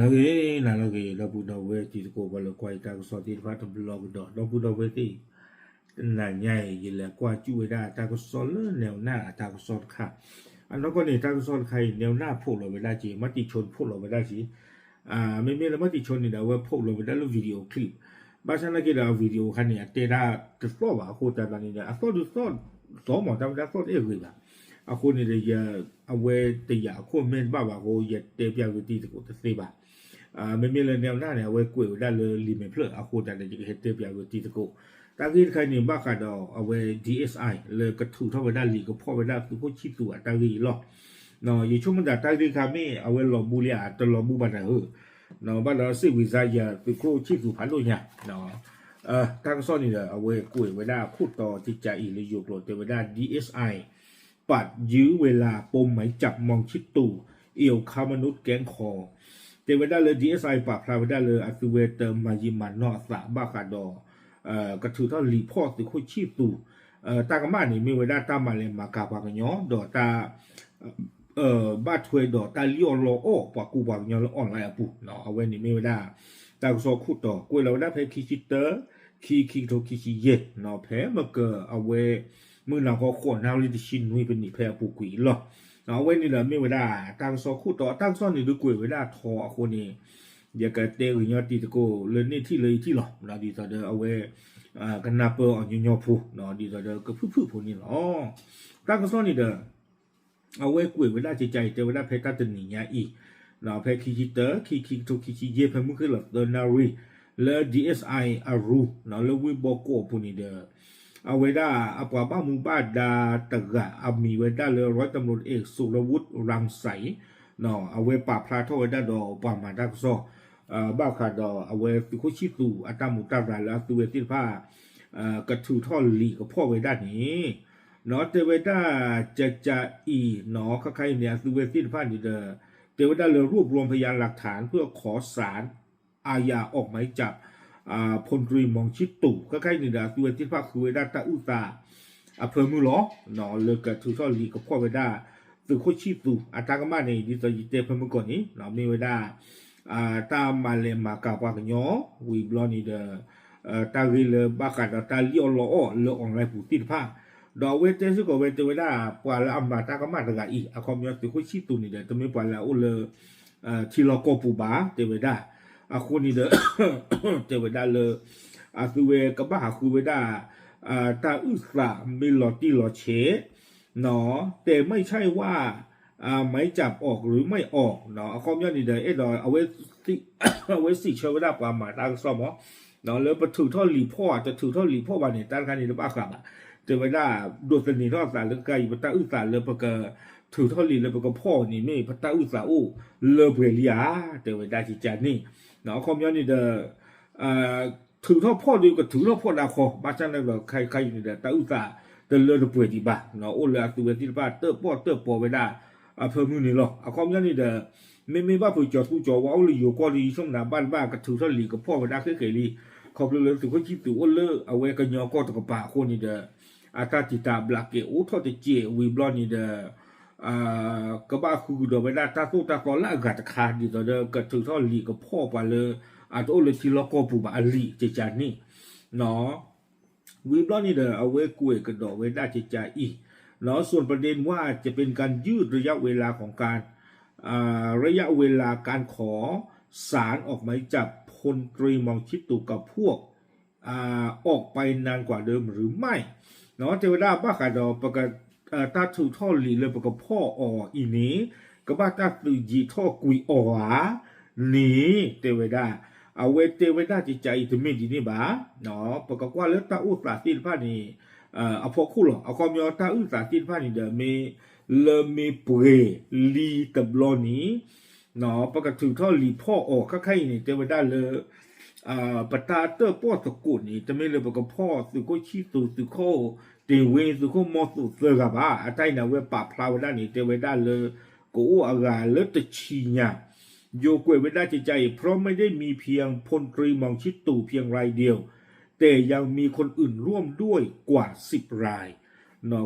လၢဂ့ၤ နၤလၢဂ့ၤ ဒီပုၢ်ဒီဝဲၢ်တံၤသကိး ပှၤလၢကွၢ်ယတၢ်ကစီၣ်သ့ၣ်တဖၣ်တဘျီကဒီး ဒီပုၢ်ဒီဝဲၢ်သ့ၣ်, တနၤညါအံၤ ယလဲၤကွၢ်စူၣ်ဝဲဒၣ်တၢ်ကစီၣ်လၢနဲဝနၢ်အတၢ်ကစီၣ်တခါ, အနီၢ်ကီၢ်န့ၣ် တၢ်ကစီၣ်တခါအံၤ နဲဝနၢ်ဖိးလီၤဝဲဒၣ်က့ၤ မၤတံၤဆိန့ၣ်ဖိးလီၤဝဲဒၣ်က့ၤ, မ့မ့ၢ်လၢမၤတံၤဆိန့ၣ်ဒီး အဝဲဖိးလီၤဝဲဒၣ်လၢ video clip, ဘၣ်ဆၣ်နာ်က့ဒီး အ video အခါန့ၣ် အတဲတၢ်တသီၣ်ဘၣ်အဃိသတးဒီးန့ၣ်ဒီး အသီၣ်ဒုးသီၣ်သီမး တၢ်ဝဲဒၣ်သီၣ်တအဲၣ်ဂ့ၤဘၣ်, အဃိန့ၣ်ဒီး ယ အဝဲတယာ်အခိၣ်မဲာ်တဘၣ်ဘၣ်အဃိ ယတဲပၠးဂ့ၤတံၤသကိးတသ့ဘၣ်. မ့မ့ၢ်လၢနဲဝနၢ်န့ၣ် အဝဲကွဲးဝဲဒၣ်လၢလံာ်မဲာ်ဖျၢၣ်အဃိသတးဒီး ယကဟဲတဲပၠးဂ့ၤတံၤသကိး, တၢ်ဂ့ၢ်တခါန့ၣ် ဘၣ်ဃးဒီးအဝဲ DSI လၢကထုးထီၣ်ဝဲဒၣ်လံာ်ကဖီၣ်ဝဲဒၣ်သုးခိၣ်ဆံၣ်သူးအတၢ်ဂ့ၢ်အံၤလီၤ. ယဆိကမိၣ်သးတၢ်ဂ့ၢ်တခါမ့ၢ်အဝဲလီၤဘှံးလံဧါ တလီၤဘှံးဘၣ်တၢ်ဧၢ, ဘၣ်ဒီးစ့ၣ်ဝံၤစါယၤသုးခိၣ်ဆံၣ်သူးဖးဒိၣ်ညါ တၢ်ကစီၣ်န့ၣ်ဒီး အဝဲကွဲးဝဲဒၣ်အခိၣ်တီတကးအံၤလၢယိၤကျိာ် တဲဝဲဒၣ် DSI ပာ်ယုၢ်ဝဲလၢ ပူၤမၤကၠး မီၤဆံၣ်သူး အ့ၣ်ခါမနုၣ်ကဲၣ်ခီ, တဲဝဲဒၣ်လၢ DSI ပာ်ဖျါဝဲဒၣ်လၢအသုဝဲတမၤယံာ်မၤနီၢ်အသးဘၣ်ဃးဒီး ကထုးထီၣ်လံာ်ဖီၣ်သုးခိၣ်ဆံၣ်သူး, တၢ်ကမၣ်န့ၣ် မ့ၢ်ဝဲဒၣ်တၢ်မၤလဲၤမၤကၤပှၤကညီ ဒီးတၢ် ဘၣ်ထွဲဒီးတၢ်လံၣ်အီၣ်လီအီၣ်ပှၤကူပှၤကညီလၢ online အပူၤ, အဝဲန့ၣ်မ့ၢ်ဝဲဒၣ် တၢ်ကစီၣ်ခိၣ်တီ ကွဲးလီၤဝဲဒၣ်ဖဲခံဆံတၢ ခံ ခံကထိခံဆံယဲၢ်, ဖဲမကၢၤအဝဲ မုၢ်နၤခီဃိးနၣ်ရံၣ်တဆံနွံပနံးဖဲအပူၤကွံာ်အံၤလီၤ. အဝဲန့ၣ်ဒီးမ့ၢ်ဝဲဒၣ် တၢ်ကစီၣ်ခိၣ်တီ တၢ်ကစီၣ်န့ၣ်ဒုးကွဲးဝဲဒၣ်ထီအဃိန့ၣ် ယကတဲဂ့ၤညီတံၤသကိးလၢန့ၣ်ထံၣ်လၢယထံၣ်လီၤ, ဒ်သိးဒီးအဝဲ ကနၢ်ပၢၢ်အီၤညီညီဖိ, ဒ်သိးဒီးကဖုၣ်ဖုၣ်ဖိန့ၣ်လီၤ. တၢ်ကစီၣ်န့ၣ်ဒီး အဝဲကွဲးဝဲဒၣ်ကကါအံၤ တဲဝဲဒၣ်ဖဲတၢ်တနံၤညါအံၤ, ဖဲခံဆံတၢ ခံ ခံကထိခံဆံယဲၢ် ဖဲမုၢ်ဃ့ၢ်လီၤသၢနၣ်ရံၣ် လၢ DSI အရူ လၢဝ့ၢ်ဘီကီၢ်အပူၤန့ၣ်ဒီး အဝဲဒၣ်အပှၤဘၣ်မူဘၣ်ဒါတဂၤ အမံၤဝဲဒၣ်လၢ ရီးတမလိၤတအဲၣ် စိၤလၢဝူးရၣ်စံ အဝဲပာ်ဖျါထီၣ်ဝဲဒၣ်ဒီးပှၤမၤတၢ်ကစီၣ် ဘၣ်ဃးဒီးအဝဲသုးခိၣ်ဆံၣ်သူးအတၢ်မူးတၢ်ရၤလၢအသုဝဲသ့ၣ်တဖၣ် ကထုးထီၣ်လံာ်ကဖီၣ်ဝဲဒၣ်န့ၣ်, တဲဝဲဒၣ်ကကါအံၤ ခါခါအံၤန့ၣ် အသုဝဲသ့ၣ်တဖၣ်န့ၣ်ဒီး တဲဝဲဒၣ်လၢ รวบรวมพยานหลักฐาน เพื่อขอศาลอาญาออกหมายจับ พลตรี มองชิตุ ခါခါအံၤန့ၣ်ဒီး အသုဝဲသ့ၣ်တဖၣ်ဃုဝဲဒၣ်တၢ်အုၣ်သးအဖၢမုၢ်လီၤ. လၢကထုးထီၣ်လံာ်ကဖီၣ်ဝဲဒၣ် သုးခိၣ်ဆံၣ်သူးအတၢ်ကမၣ်န့ၣ် ဒ်သိးယတဲဖၢမုၢ်ကီၢ်န့ၣ် မ့ၢ်ဝဲဒၣ် တၢ်မၤလဲၤမၤကၤပှၤကညီ ဝံၤဘျီန့ၣ်ဒီး တၢ်ဂ့ၢ်လၢဘၣ်ဃးဒီးတၢ်လံၣ်အီၣ်လီအီၣ်လၢ online ပူၤသ့ၣ်တဖၣ်, ဒီးအဝဲတဲစ့ၢ်ကီးဝဲ တဲဝဲဒၣ် ပှၤလၢအမၤတၢ်ကမၣ်တဂၤအံၤ အခီပညီသုးခိၣ်ဆံၣ်သူးန့ၣ်ဒီး တမ့ၢ်ပှၤလၢအအိၣ်လၢ ထံလီၢ်ကီၢ်ပူၤဘၣ် တဲဝဲဒၣ်, အဃိန့ၣ်ဒီး တဲဝဲဒၣ်လၢ အသုဝဲကဘၣ်ဟးဃုဝဲဒၣ် တၢ်အုၣ်သးမ့ၢ်လီၤတံၢ်လီၤဆဲး แต่ไม่ใช่ว่า หมายจับออกหรือไม่ออก အခီပညီန့ၣ်ဒီး အဲၣ်ဒိးအဝဲ အဝဲစံးဆၢဝဲဒၣ်ပှၤမၤတၢ်ကစီၣ်မး လၢပထုးထီၣ်လံာ်ဖီၣ် တထုးထီၣ်လံာ်ဖီၣ်ဘၣ်န့ၣ် တၢ်တခါန့ၣ်တဘၣ်ဃးဘၣ်, တဲဝဲဒၣ် ဒိးသန့ၤထီၣ်အသးလၢကါအံၤ ပတၢ်အုၣ်သးလၢပကထုးထီၣ်လံာ်လၢပကဖီၣ်န့ၣ် မ့ၢ်ပတၢ်အုၣ်သးအိၣ်လၢပှဲၤလံဧါ, တဲဝဲဒၣ်ကကါန့ၣ်, အခီပညီန့ၣ်ဒီး ထုးထီၣ်ဖီၣ်ဒီးကထုးထီၣ်ဖီၣ်ဒၣ်ခီ, ဘၣ်ဆၣ်န့ၣ်ဒီးခဲခါအံၤန့ၣ်ဒီး တၢ်အုၣ်သးတလၢတပှဲၤဒံးဘၣ်, အိၣ်လၢအသုဝဲသ့ၣ်တဖၣ်တၢၣ်ပီၣ်တၢၣ်ပီဝဲဒၣ် အဖၢမုၢ်န့ၣ်လီၤ. အခီပညီန့ၣ်ဒီး မ့မ့ၢ်ဘၣ်ဖုးကၠီၤသူကၠီၤဝါအိၣ်လၢယိၤကီၢ်ဒီး ယဆိကမိၣ်သးဘၣ်တဘၣ်ကထုးထီၣ်လံာ်ကဖီၣ်ဝဲဒၣ်ခဲကဲလံ, ခီဖျိလၢသုးခိၣ်ဆံၣ်သူးအိၣ်လၢအဝဲကညီကီၢ်တကပၤအဃိန့ၣ်ဒီး အတၢ်တံာ်တာ်ဘျးကဲအိၣ်ထီၣ်တစဲးဝံၤဘျီန့ၣ်ဒီး ကဘၣ်ဃုကဒီးဝဲဒၣ်တၢ်သိၣ်တၢ်သီလၢအဂၤတခါ ဒ်သိးဒီးကထုးထီၣ်လံာ်ကဖီၣ်ပှၤလၢ အတအိၣ်လၢထံလီၢ်ကီၢ်ပူၤဘၣ်အလံာ်ကကါန့ၣ် ဝံၤဘျီန့ၣ်ဒီး အဝဲကွဲးကဒီးဝဲဒၣ်ကကါအံၤ, ส่วนประเด็นว่าจะเป็นการยืดระยะเวลาของการ อ่า ระยะเวลาการขอศาลออกหมายจับพลตรี มองชิตุ กับพวก อ่า ออกไปนานกว่าเดิมหรือไม่ တဲဝဲဒၣ်ဘၣ်ဃးဒီး ပက တၢ်ထုးထီၣ်လံာ်လၢပကဖီၣ်အီၤအံၤန့ၣ် ကဘၣ်တၢ်သုးယံာ်ထီၣ်ကွံာ်အီၤဧါန့ၣ် တဲဝဲဒၣ်, အဝဲတဲဝဲဒၣ်ကကါအံၤတမ့ၢ်ဒ်န့ၣ်ဘၣ်, ပကကွၢ်လၢတၢ်အိၣ်သးသ့ၣ်တဖၣ်န့ၣ် အဖီခိၣ်လီၤ. အခီပညီတၢ်အုၣ်သးသ့ၣ်တဖၣ်န့ၣ်ဒီး မ့ၢ်လၢမ့ၢ်ပှဲၤလံတဘျီန့ၣ် ပကထုးထီၣ်လံာ်ဖီၣ်အီၤ ခဲခါအံၤန့ၣ် တဲဝဲဒၣ်လၢ ပတၢ်တၢၣ်ပီၣ်သကိးန့ၣ် တမ့ၢ်လၢပကဖီၣ်သုးခိၣ်ဆံၣ်သူး သုးခိၣ်တ့ၢ်ဝ့ သုးခိၣ်မီၢ်သိးသၢဂၤဘၣ်. အတၢ်အံၤန့ၣ် အဝဲပာ်ဖျါဝဲဒၣ်န့ၣ် တဲဝဲဒၣ်လၢ ကအိၣ်အဂၤလၢတဆံညါ ယိၤကွဲးဝဲဒၣ်ကကါအံၤ เพราะไม่ได้มีเพียงพลตรี มองชิตุ เพียงรายเดียว แต่ยังมีคนอื่นร่วมด้วยกว่าสิบราย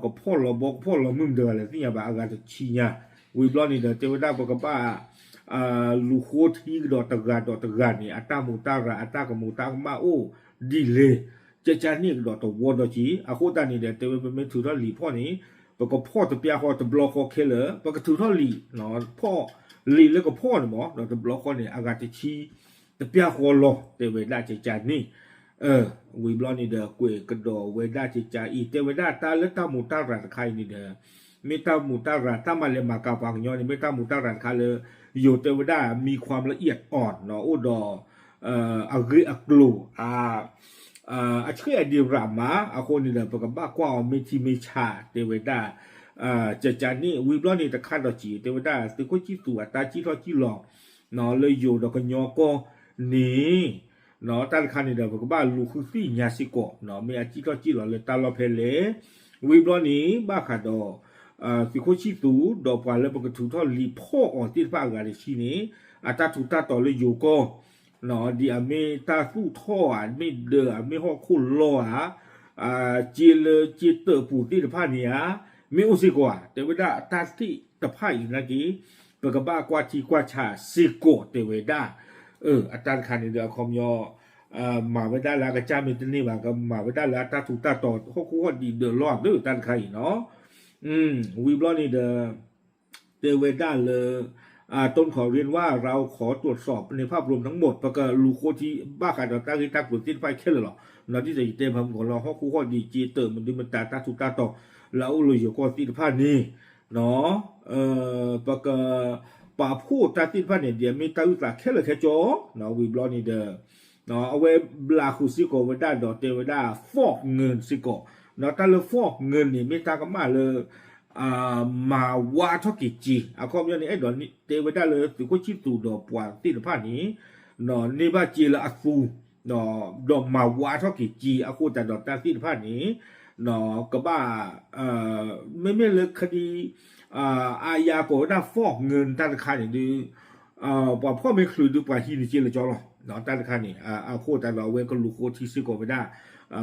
ကဖီၣ်လီၤဘီ ကဖီၣ်လီၤမုၢ်မတၤတဂၤလဲၣ်သ့ၣ်ညါဘၣ် အဂၤတဆံညါ ဝံၤဘျီန့ၣ်ဒီး တဲဝဲဒၣ်ပကဘၣ် လူၤဃိထံကဒီးတဂၤဒီးတဂၤန့ၣ် အတၢ်မူးတၢ်ရၤ အတၢ်ကမူးတၢ်ကမၣ်အိၣ်ဒ်လဲၣ် ကကန့ၣ်ကဒီးတဝီဒီးက့ၤ အဃိသတးန့ၣ်ဒီး တဲဝဲပမ့ၢ်ထုးထီၣ်လံာ်ဖီၣ်န့ၣ် ပကဖီၣ်တပျၢ်ဃီတဘျီဃီခဲလၢာ် ပကထုးထီၣ်လံာ် ဖီၣ်လံာ်လၢကဖီၣ်န့ၣ်မ့ၢ် ဒီးတဘျီဃီန့ၣ် အဂၤတဆံ တပျၢ်ဃီလီၤ တဲဝဲဒၣ်ကကန့ၣ် ဝံၤဘျီန့ၣ်ဒီး ကွဲးကဒီးဝဲဒၣ်ကကအံၤ တဲဝဲဒၣ်တၢ်လၢတၢ်မူးတၢ်ရၤတခါအံၤန့ၣ်ဒီး မ့ၢ်တၢ်မူးတၢ်ရၤ တၢ်မၤလဲၤမၤကၤပှၤကညီန့ၣ် မ့ၢ်တၢ်မူးတၢ်ရၤတခါလၢ ယိၤတဲဝဲဒၣ် မံခွါလၢအံၣ်အီၣ် အိၣ်ဒီး အဂ့ၢ်အကျိၤ အဆှဲးအဒံးရးမး အဃိန့ၣ်ဒီး ပကဘၣ်ကွၢ်အီၤမ့ၢ်ထံမ့ၢ်ဆး တဲဝဲဒၣ် ကကန့ၣ် ဝံၤဘျီန့ၣ်တခါဒီးက့ၤ တဲဝဲဒၣ်သုးခိၣ်ဆံၣ်သူးအတၢ်စံၣ်ထီၣ်စံၣ်လီၤ လၢယိၤဒီးကညီကီၢ်န့ၣ် တၢ်တခါန့ၣ်ဒီး ပကဘၣ်လူၤဃုသ့ၣ်ညါစ့ၢ်ကီး မ့ၢ်အစံၣ်ထီၣ်စံၣ်လီၤလၢတၢ်လီၢ်ဖဲလဲၣ် ဝံၤဘျီန့ၣ် ဘၣ်ဃးဒီး သုးခိၣ်ဆံၣ်သူး ဒီးပှၤလၢပကထုးထီၣ်လံာ်ဖီၣ်အီၤသ့ၣ်တဖၣ်အဂၤတဆံန့ၣ် အတၢ်ထူးတၢ်တီၤလၢယိၤကီၢ် ဒ်အမ့ၢ်တၢ်သူၣ်ထီၣ်ဧါ မ့ၢ်ဒၢးဧါ မ့ၢ်ဟီၣ်ခိၣ်လီၢ်ဧါ စ့လၢစ့တၢးပူၤသ့ၣ်တဖၣ်န့ၣ်ဧါ မ့ၢ်အိၣ်စ့ၢ်ကီးဧါ တဲဝဲဒၣ်အတၢ်သ့ၣ်တဖၣ်အံၤနာ်က့ ပကဘၣ်ကွၢ်ထံကွၢ်ဆးစ့ၢ်ကီးတဲဝဲဒၣ် အတၢ်တခါန့ၣ်ဒီးအခီပညီ မၤဝဲဒၣ်လၢအကစၢ်မ့ၢ်တန့ၢ်ဘၣ် ကမၤဝဲဒၣ်လၢအတၢ်ထူးတၢ်တီၤဟီၣ်ခိၣ်ဟီၣ်ဒံးဒၢးလီၢ်အဒၢးတၢ်တခါအံၤနီၤ ဝံၤဘျီန့ၣ်ဒီး တဲဝဲဒၣ်လၢ ต้นขอเรียนว่าเราขอตรวจสอบในภาพรวมทั้งหมด ပကလူၤဃိထံဘၣ်ဃးဒီးတၢ်ဂ့ၢ်တၢ်ကျိၤသ့ၣ်တဖၣ်ခဲလၢာ်လီၤ ဒ်သိးယတဲဖးမုၢ်ကီၤလၢဟီၣ်ခိၣ်ဟီၣ်ဒံးစ့တၢးမနုၤမတၤတၢ်ထူးတၢ်တီၤ လၢအအိၣ်လၢယိၤကီၢ်သ့ၣ်တဖၣ်န့ၣ် ပက ပာ်ဖှိၣ်တၢ်သ့ၣ်တဖၣ်န့ၣ် ဒ်အမ့ၢ်တၢ်အုၣ်သးခဲလၢာ်ခဲဆ့ ဝံၤဘျီန့ၣ်ဒီး အဝဲဘျးဃုာ်စ့ၢ်ကီးဝဲဒၣ်ဒီးတဲဝဲဒၣ် ฟอกเงิน စ့ၢ်ကီး တၢ်လၢ ฟอกเงิน န့ၣ် မ့ၢ်တၢ်ကမၣ်လၢ မၤဝးထီၣ်က့ၤစ့ အခီပညီန့ၣ် အဲၣ်ဒိးတဲဝဲဒၣ်လၢသုးခိၣ်ဆံၣ်သူးဒီးပှၤသ့ၣ်တဖၣ်န့ၣ် န့ၢ်ဘၣ်စ့လၢအသူ ဒီးမၤဝးထီၣ်က့ၤစ့ အဃိသတးဒီးတၢ်သ့ၣ်တဖၣ်န့ၣ် ကဘၣ် မ့မ့ၢ်လၢခဒံ အယၤကိးဝဲဒၣ် ฟอกเงิน တၢ်တခါန့ၣ်ဒုး ပှၤဖီၣ်မ့ၢ်ချုးဒုးပှၤဟံးန့ၢ်စ့လၢကၠီလီၤ တၢ်တခါန့ၣ် အဃိသတးဒီးအဝဲကလူၤဃိထံစ့ၢ်ကီးဝဲဒၣ်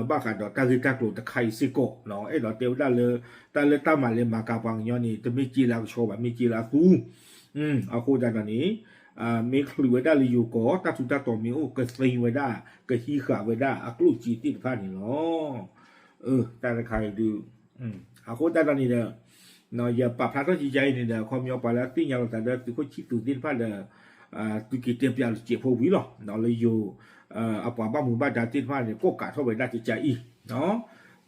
ဘၣ်ဃးဒီးတၢ်ဂ့ၢ်တၢ်ကျိၤတခါအံၤစ့ၢ်ကီး အဲၣ်ဒိးတဲဝဲဒၣ်လၢ တၢ်လၢတၢ်မၤလဲၤမၤကၤပှၤကညီန့ၣ် တမ့ၢ်စ့လၢအကဆှီဘၣ် မ့ၢ်စ့လၢအသူ အဃိသတးဒီးန့ၣ် မ့ၢ်ချုးဝဲဒၣ်လၢယိၤကီၢ် တၢ်ထူးတၢ်တီၤမ့ၢ်အိၣ် ကသ့ဝဲဒၣ် ကဟံးဃာ်ဝဲဒၣ်အကျိၣ်စ့သ့ၣ်တဖၣ်န့ၣ်လီၤ. တၢ်တခါအံၤဒုး အဃိသတးဒီးန့ၣ်ဒီး ယပာ်ဖျါထီၣ်ကကါအံၤန့ၣ်ဒီး အခီပညီပှၤလၢအသ့ၣ်ညါလိာ်သးဒီးသုးခိၣ်ဆံၣ်သူးသ့ၣ်တဖၣ်ဒီး သုးက့ၤတဲပၠးလၢစဲးဖိဝံၤလီၤ လၢယိၤ အပှၤဘၣ်မူဘၣ်ဒါသ့ၣ်တဖၣ်န့ၣ် ကိးကးထီၣ်ဝဲဒၣ်ကကါအံၤ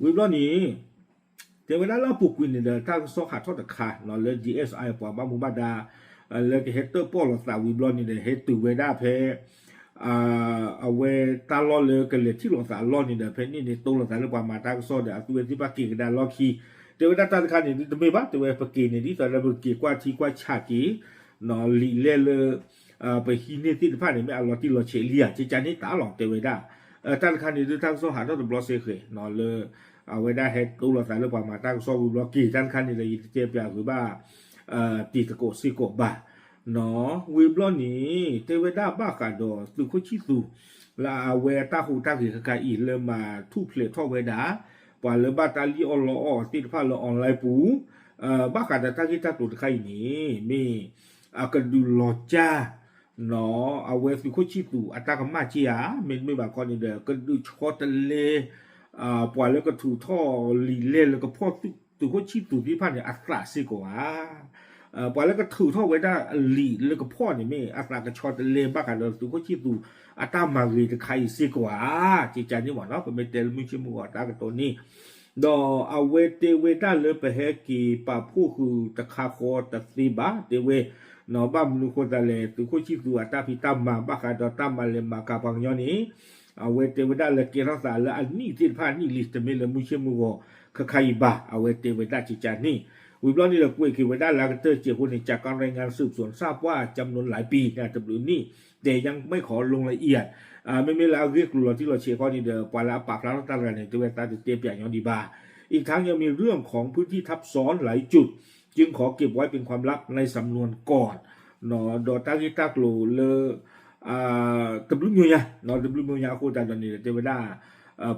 ဝံၤဘျီန့ၣ် တဲဝဲဒၣ်လၢအပူၤကွံာ်န့ၣ်ဒီး တၢ်ကစီၣ်ဟးထီၣ်တခါ လၢ DSI ပှၤဘၣ်မူဘၣ်ဒါ လၢကဟဲတၢၣ်ပီၣ်လိာ်သးဝံၤဘျီန့ၣ်ဒီး ဟဲတုၤဝဲဒၣ်ဖဲ အဝဲတၢ်လီၢ်လၢကလဲၤထံၣ်လိာ်သးအလီၢ်န့ၣ်ဒီး ဖဲန့ၣ်န့ၣ်တိလိာ်သးလၢပှၤမၤတၢ်ကစီၣ်ဒီး အသုဝဲသ့ၣ်တဖၣ်က့ၤကဒါလီၢ်ခံ တဲဝဲဒၣ်တၢ်တခါန့ၣ်ဒုးတမ့ၢ်ဘၣ် တဲဝဲပက့ၤန့ၣ်ဒ်သိးလၢပက့ၤကွၢ်ထံကွၢ်ဆးက့ၤ လံာ်လဲၢ်လၢ ပဟံးန့ၢ်သ့ၣ်တဖၣ်န့ၣ် မ့ၢ်အလီၤတံၢ်လီၤဆဲးလံဧါ ကကါန့ၣ်တၢ်လီၤ တဲဝဲဒၣ် တၢ်တခါန့ၣ်ဒုးတၢ်ကစီၣ်ဟးထီၣ်တဘျီစ့ၢ်ကီး လၢ အဝဲဒၣ်ဟဲတိလိာ်သးလၢပှၤမၤတၢ်ကစီၣ်ဝံၤဘျီက့ၤ တၢ်တခါန့ၣ်ဒီး ယတတဲပၠးဂ့ၤဘၣ် တံၤသကိးစ့ၢ်ကီးဘၣ် ဝံၤဘျီန့ၣ် တဲဝဲဒၣ်ဘၣ်ဃးဒီးသုးခိၣ်ဆံၣ်သူး လၢအဝဲတၢ်ဟူးတၢ်ဂဲၤခဲခါအံၤ လၢမၤထူၣ်ဖျဲးထီၣ်ဝဲဒၣ် ပှၤလၢဘၣ်တၢ်လံၣ်အီၣ်လီအီၣ်သ့ၣ်တဖၣ်လၢ online ပူၤ ဘၣ်ဃးဒီးတၢ်ဂ့ၢ်တၢ်ကျိၤတခါအံၤန့ၣ် မ့ၢ်အကဒုးလီၤစၢ် အဝဲသုးခိၣ်ဆံၣ်သူးအတၢ်ကမၣ်က့ဧါ မ့တမ့ၢ်ဘၣ်ခီန့ၣ်ဒီး ကဒုးဆီတလဲ ပှၤလၢကထုးထီၣ်လံာ်လဲၢ်လၢကဖီၣ်သုးခိၣ်ဆံၣ်သူးသ့ၣ်တဖၣ်န့ၣ် အသးစ့ၢ်ကီးဧါ ပှၤလၢကထုးထီၣ်ဝဲဒၣ်လံာ်လၢကဖီၣ်န့ၣ်မ့ၢ် အသးကဆီတလဲဘၣ်ဃးဒီးသုးခိၣ်ဆံၣ်သူးအတၢ်မၤဂ့ၤတခါအံၤစ့ၢ်ကီးဧါ ကကါန့ၣ်မ့ၢ်နီၤ ပမ့ၢ်တဲလၢမုၢ်ဆ့ၣ်မုၢ်ဂီၤတၢ်ကတိၤန့ၣ် ဒီးအဝဲတဲဝဲဒၣ်လၢပဟဲက့ၤပာ်ဖှိၣ်ဃုာ်တခါဃီတသ့ဘၣ် တဲဝဲ ဘၣ်မနုၤဃိသတးလဲၣ် သုးခိၣ်ဆံၣ်သူးအတၢ်ဖံးတၢ်မၤဘၣ်ဃးဒီးတၢ်မၤလဲၤမၤကၤပှၤကညီန့ၣ် အဝဲတဲဝဲဒၣ်လၢကဲထီၣ်သးလၢအနံၣ်သ့ၣ်တဖၣ်အနံၣ်လံ တမ့ၢ်လၢမုၢ်ဆ့ၣ်မုၢ်ဂီၤခဲခါအံၤဘၣ် အဝဲတဲဝဲဒၣ်ကကါန့ၣ် ဝံၤဘျီန့ၣ်ဒီးကွဲးက့ၤဝဲဒၣ်လၢအကတၢၢ်စဲးဖိန့ၣ် จากการรายงานสืบสวนทราบว่า จำนวนหลายปี นะ တဘျုးနံၣ် แต่ยังไม่ขอลงรายละเอียด မ့မ့ၢ်လၢအဂ့ၢ်ကျိၤလီၤတံၢ်လီၤဆဲးခီန့ၣ်ဒီး ပှၤလၢအပာ်ဖျါထီၣ်တၢ်တဂၤန့ၣ် တဲဝဲသးတတဲပၠးညီဒံးဘၣ် อีกทั้งยังมีเรื่องของพื้นที่ทับซ้อนหลายจุด จึงขอเก็บไว้เป็นความลับในสำนวนก่อน ဒီးတၢ်ဂ့ၢ်တၢ်ကျိၤလၢ တဘျုးမိၢ်ညါ တဘျုးမိၢ်ညါအဃိသတးဒီးန့ၣ် တဲဝဲဒၣ်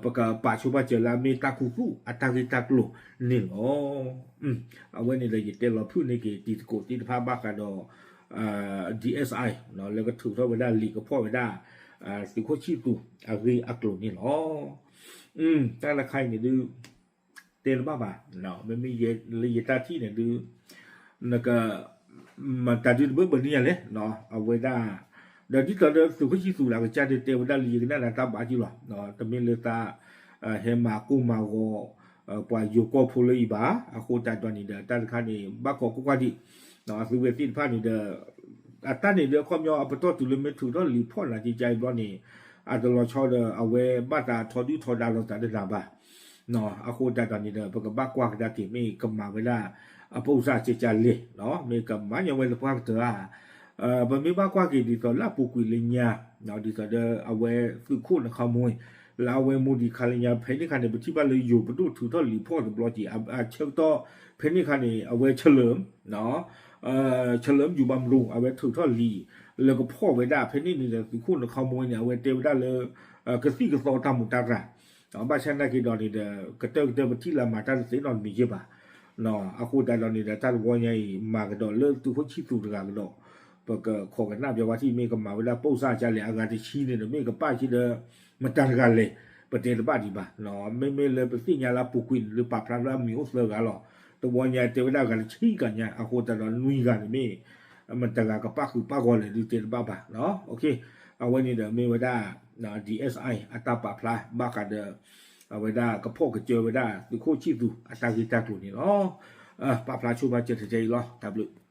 ပကပာ်ဆိပာ်စၢၤလၢအမ့ၢ်တၢ်ခူသူၣ်အတၢ်ဂ့ၢ်တၢ်ကျိၤန့ၣ်လီၤ. အဝဲန့ၣ်ဒီးယတဲလီၤဖုၣ်န့ၢ်က့ၤတံၤသကိးသ့ၣ်တဖၣ်ဘၣ်ဃးဒီး DSI လၢကထုးထီၣ်ဝဲဒၣ်လံာ်ကဖီၣ်ဝဲဒၣ် သုးခိၣ်ဆံၣ်သူးအဂ့ၢ်အကျိၤန့ၣ်လီၤ. တၢ်တခါအံၤန့ၣ်ဒုး တဲတဘၣ်ဘၣ်, မ့မ့ၢ်လၢယတၢ်ထံၣ်န့ၣ်ဒုး နက မတၤဒုတဘၢဘၢန့ၢ်ယၤလဲၣ်, အဝဲဒၣ် ဒီးဒ်သိးဒီးသုးခိၣ်ဆံၣ်သူးလၢအကစၢ်ဒုးတဲဝဲဒၣ်လၢယကနၣ်ဒီးတၢ်ဘၣ်က့ၢ်လီၤ, တမ့ၢ်လၢသး ဟဲမၤကိၢ်မၤဂီၤ ပှၤယိၤကီၢ်ဖိလၢအံၤဘၣ်, အဃိသတးဒီးန့ၣ်ဒီး တၢ်တခါန့ၣ် ဘၣ်ကိးကွၢ်ကွၢ်ဒံး, သုဝဲသ့ၣ်တဖၣ်န့ၣ်ဒီး အတၢ်န့ၣ်ဒီးအခီပညီအပတီၢ်တုၤလၢမ့ၢ်ထုးထီၣ်လံာ်ဖီၣ်နၤကကါအံၤဘျီန့ၣ် အတလီၤဆီဒီးအဝဲဘၣ်သးထီဒုၣ်ထီဒါလိာ်သးတနၤဘၣ် အဃိသတးဒီးန့ၣ်ဒီး ပကဘၣ်ကွၢ်ကဒါက့ၤ မ့ၢ်ကမၤဝဲဒၣ် အပိၢ်စၢ်ကကါလဲၣ်, မ့ၢ်ကမၤညီဝဲသပှၢ်ကတၢၢ်ဧါ, ပမ့ၢ်ဘၣ်ကွၢ်က့ၤဒ်သိးလၢအပူၤကွံာ်လၢညါ, ဒ်သိးဒီးအဝဲသုးခိၣ်နခီမူ လၢအဝဲမူဒံးခါလၢညါ ဖဲန့ၣ်ခါန့ၣ် ပထံၣ်ဘၣ်လၢယိၤပဒိၣ်ထုးထီၣ်လံာ်ဖီၣ်တဘျီက့ၤ အဆၢကတီၢ် ဖဲန့ၣ်ခါန့ၣ် အဝဲဆလၢ ဆလၢယူၤဘၣ်မရူ အဝဲထုးထီၣ်လံာ် လၢကဖီၣ်ဝဲဒၣ် ဖဲန့ၣ်န့ၣ်ဒီး သုးခိၣ်နခီမူန့ၣ် အဝဲတဲဝဲဒၣ်လၢ ကသံၣ်ကသီတၢ်မူးတၢ်ရၢ်, ဘၣ်ဆၣ်နာ်က့ဒီးန့ၣ်ဒီး ကတၢၢ်ကတၢၢ်ပထံၣ်လၢမၤတၢ်တသ့နီတမံၤယဲၢ်ဘၣ်, အဃိသတးဒီးန့ၣ်ဒီး တၢ်တဝီညါအံၤ မၤကဒီးလၢသုးခိၣ်ဆံၣ်သူးတဂၤကဒီး, ပကခိးကနၣ်ပျီဝဲထံၣ် မ့ၢ်ကမၤဝဲဒၣ်ပိၢ်စၢ်ကလဲၣ် အဂၤတဆံန့ၣ်ဒီး မ့ၢ်ကပၣ်က့ၤဒီး မတၤတဂၤလဲၣ် ပတဲတဘၣ်ဒံးဘၣ်, မ့မ့ၢ်လၢပသ့ၣ်ညါလၢအပူၤကွံာ်န့ၣ် လၢပာ်ဖျါလၢအမံၤအိၣ်သၢဂၤလီၤ, တဝီညါတဲဝဲဒၣ်အဂၤတဆံကညါ အဃိသတးဒီးနွံဂၤန့ၣ်မ့ၢ် မတၤတဂၤကပၣ်ဃုာ်ပၣ်ဂီၤလဲၣ်ဒုးတဲတဘၣ်ဘၣ်, အဝဲန့ၣ်ဒီးမ့ၢ်ဝဲဒၣ် DSI အတၢ်ပာ်ဖျါဘၣ်ဃးဒီး အဝဲဒၣ်ကဖီၣ်ကစၢၢ်ဝဲဒၣ် သုးခိၣ်ဆံၣ်သူးအတၢ်ဂ့ၢ်တၢ်ကျိၤန့ၣ်လီၤ. ပာ်ဖျါဆိဘၣ်စၢၤတတဲအံၤလီၤ. တၢ်ဘျုး